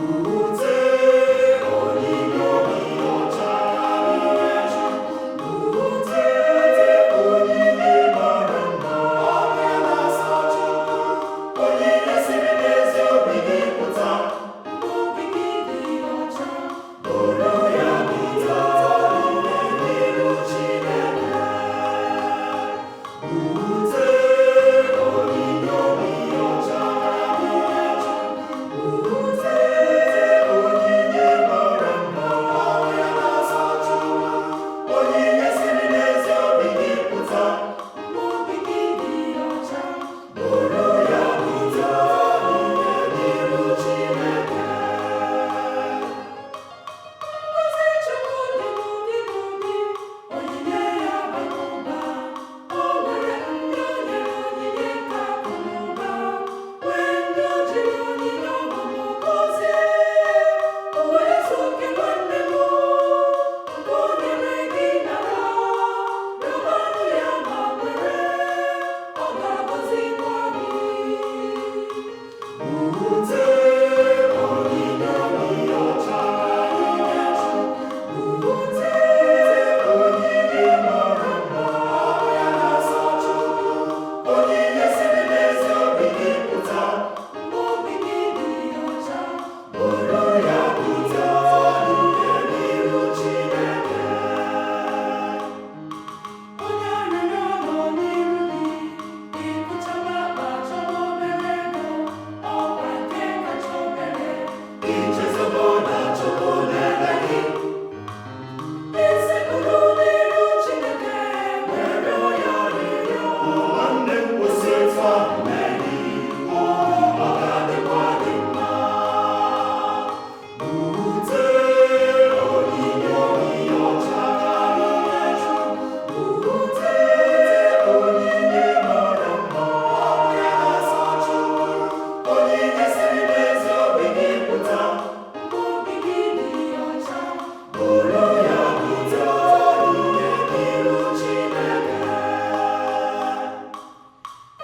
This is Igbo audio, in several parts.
Bute onyinye obi ọcha nye Chukwu. Bute onyinye mara mma. Ọ bụ ya na-asọ Chukwu. Onyinye siri n'ezi obi gị pụta. Mgbe obi gị dị ọcha, buru ya bute onyinye n'iru Chineke. Bute onyinye obi ọcha nye Chukwu. Bute onyinye mara mma. Ọ bụ ya na-asọ Chukwu. Onyinye siri n'ezi obi gị pụta. Mgbe obi gị dị ọcha, buru ya bute onyinye n'iru Chineke. Ngọzi Chukwu dị n'ụdị n'ụdị, onyinye ya bara ụba. O nwere ndị o nyere onyinye nke akụ na ụba, nwee ndị o jiri onyinye ọmụmụ gọzie. O wee zuo oke nwanne m, nke o nyere gị nara, rịọbanụ ya ma kwere, ọ ga-agọzikwa gị. Bute onyinye obi ọcha nye Chukwu. Bute onyinye mara mma. Ọ bụ ya na-asọ Chukwu. Onyinye siri n'ezi obi gị pụta. Mgbe obi gị dị ọcha, buru ya bute onyinye n'iru Chineke. Onye arịrịọ nọ n'iru gị, ịkụchaba akpa chọba obere ego, ọkwa nke kacha obere. Ichezogo na Chukwu na-ele gị. Isekpuru n'iru Chineke, wee rịọ ya arịrịọ. Nwanne m, kwụsị etu ahụ mee gị, ọ ga-adịkwa gị mma. Bute onyinye obi ọcha nye Chukwu. Bute onyinye mara mma. Ọ bụ ya na-asọ Chukwu. Onyinye siri n'ezi obi gị pụta. Mgbe obi gị dị ọcha, buru ya bute onyinye n'iru Chineke.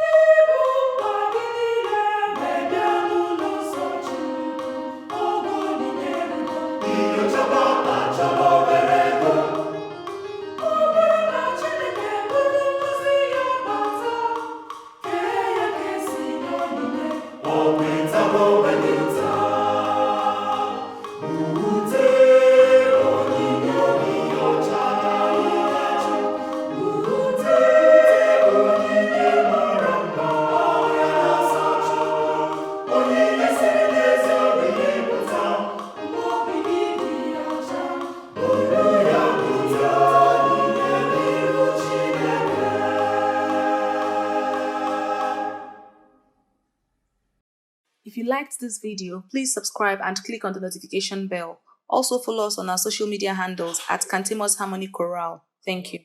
Ibu mkpa gị niile wee bịa n'ụlọ nsọ Chukwu, oge onyinye erugo. Inyochaba akpa chọba obere ego. Ọ bụrụ na Chineke buru ngọzi ya bata, kee ya ka esi nye onyinye. Ọ bụ ịtaba onwe gị ụta. Bute onyinye obi ọcha nye Chukwu. Bute onyinye mara mma. Ọ bụ ya na-asọ Chukwu. Onyinye siri n'ezi obi gị pụta. Mgbe obi gị dị ọcha, buru ya bute onyinye n'iru Chineke. If you liked this video, please subscribe and click on the notification bell. Also follow us on our social media handles at Kantemus Harmony Chorale. Thank you.